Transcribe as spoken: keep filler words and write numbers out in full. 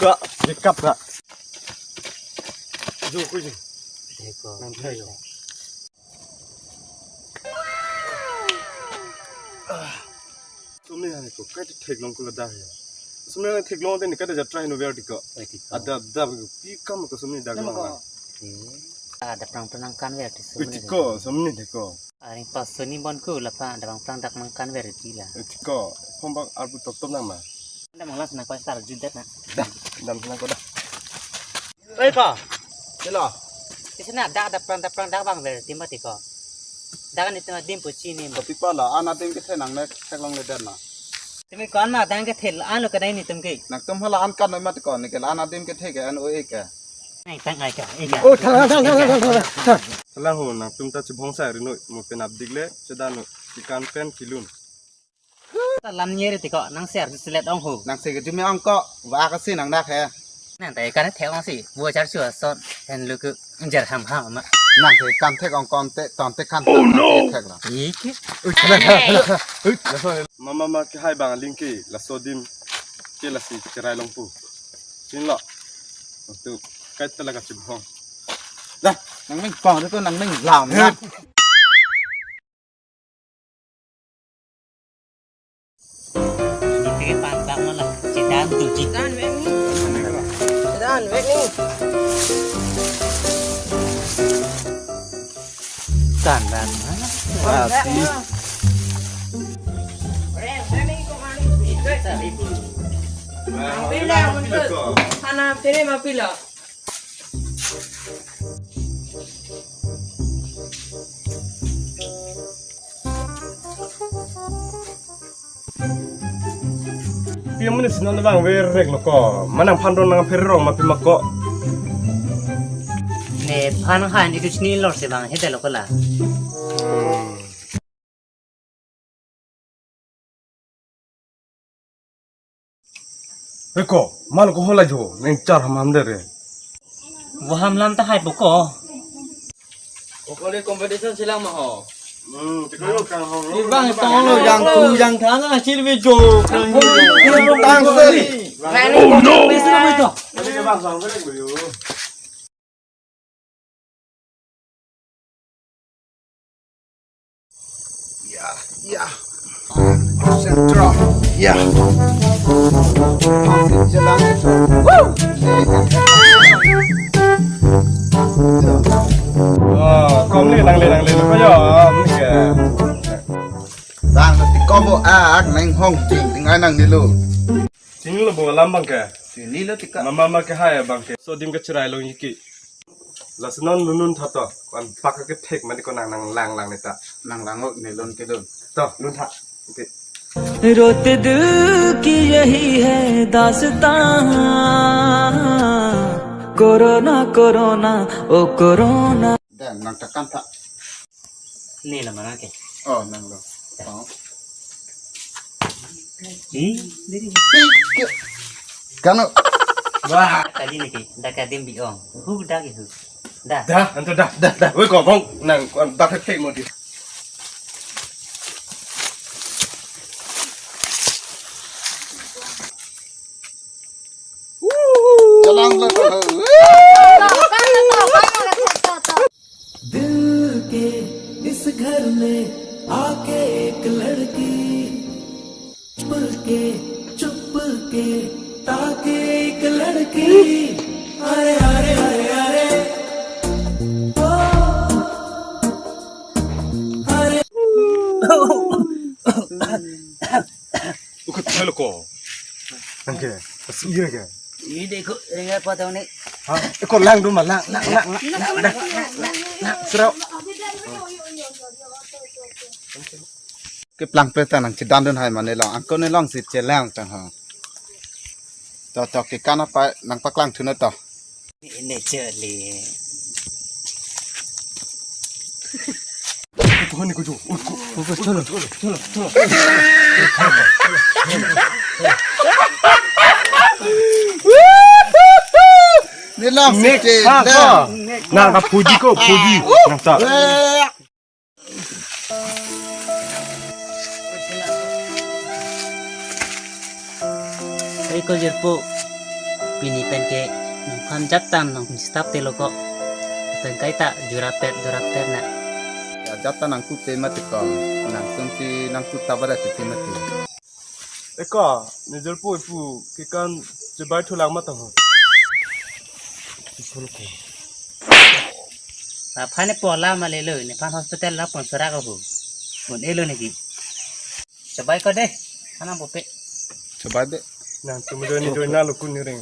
Ka, jekap ka. Jo ko jo. Deko. Nang thai jo. Sumni hani ko, kai theklong ko ladak ya. Sumni hani theklong te ni kai jatra hinu ver diko. Oi, diko. Ada, ada, pi kam ko sumni dak. Nama ko? Eh, ada prang prang kan ver di sumni. Oi, diko, sumni diko. Aring pas suni bon ku lapa, ada prang prang dak nang kan ver di la. Oi, diko, hombak arbu top top nama. Ada manglas na koi star judet na. Dah, dam sana ko dah. Oi ko. Silo. Di sana dak ada prang, dak prang dak bang ver tim ba diko. Dak ni tema dim puchi ni. Tapi pala, an adim kethe nang ne theklong le dan na. Tumi kon ma dang kethe an lo kedai ni tum ke. Nangtum hala an kan ma diko ni ke an adim kethe ke an o e ke. Nang tang ai ka, ai ka. Oh, thang, thang, thang. Salang ho, nangtum ta chibhong sa rinoi, mo pen apdik le, chedan noi, kekan pen kelun. Ta lam nyeri diko, nang share si selet ong ho. Nang se ke jumi ong ko, va ka si nang dak he. Nang ta ikan thek ong si, vua char chua son, hen lu ku, jar ham ham ma. Nang ke kan thek ong kon te, ton te kan thek, kan thek thek la. Iki. Ui, kena, kena, kena, kena. Ui, laso. Mama ma kehai bang aling ke, laso adim ke lasi cherai long pu. Chin lo. Tu, kai ta la kachibhong. Dah, nang ning pong tu nang ning lam na. Ike pan bang ma la, chedan tu ji. Dan vek ni. Dan vek ni. Kan dan ma la. Ah, si. Ana pere ma pilo. Pi amonit si non vang verek lo ko. Manang phan ron nang pherong ma pi ma ko. Ne phan han itu chini lor si vang hete lo ko la. Eko, mal ko hola jo, neng char ham ham de re. Vo ham lam ta hai po ko. Ko kali competition silang ma ho. Hmm, tiko yo kang ho. Ibang tong lo yang tu yang thana sir ve jo. Tang se. Oh no. Ini ke bang bang ko yo. Ya, ya. Sentral. Ya. Jalan. Woo! Oh, kom le nang le nang le lo ko yo, ni ke. Bang, ti kom bo ak nang hong ting ting ai nang ni lo. Chini lo bo alam bang ke. Chini lo tika. Mama ma kehai bang ke. So adim ke cherai long iki. Laso non lunun tha to. Wan pak ke thek mani ko nang nang lang lang ni ta. Nang lang o ni lun ke lun. To lun tha. Okay. रोते दिल की यही है दास्तां, corona corona ओ corona. Dan nang tekan tak? Ni lah mana ke? Oh, nang lo. Oh. Ih, diri. Kano. Wah, tadi ni ke, dah kadim biong. Hu dah ke hu. Dah. Dah, anto dah, dah, dah. Woi, kau mau nang, kau dah ke mau di. Jalan lah. दिल के इस घर में आके एक लड़की चुप के, चुप के ताके एक लड़की। अरे, अरे, अरे, अरे। ओ, अरे। Ukut thelo ko. Angke, pas iya ke. Ini deh ko, ringa patang ni. Ha, ko lang dum lang, lang, lang, lang, lang, lang, lang, serau. Keplang pe ta nang chedan dun hai mane long. Angko ne long si chelang tang ha. To to ke kana pa nang paklang thu na to. Ini celi. Ko honi ko jo. Ko ko thelo, thelo, thelo. Ni lang si chelang. Nang ka phuji ko, phuji. Nang ta. Ei ko jirpo. Pini pen ke nangphan jat ta nang disturb te lo ko. Pen kaita jurapet jurapet na. Ya jat ta nangtut te mati ko. Nangtum si nangtut ta bada te mati. Eko, nejor po ipu kekan chebai thulang mata ho. Aphan ne pola malelo, nephan hospital la pon sara ko ho. Pon elo niki. Chebai ko de, kana bope. Chebai de. Nangtum do ni do na lo kun ni reng.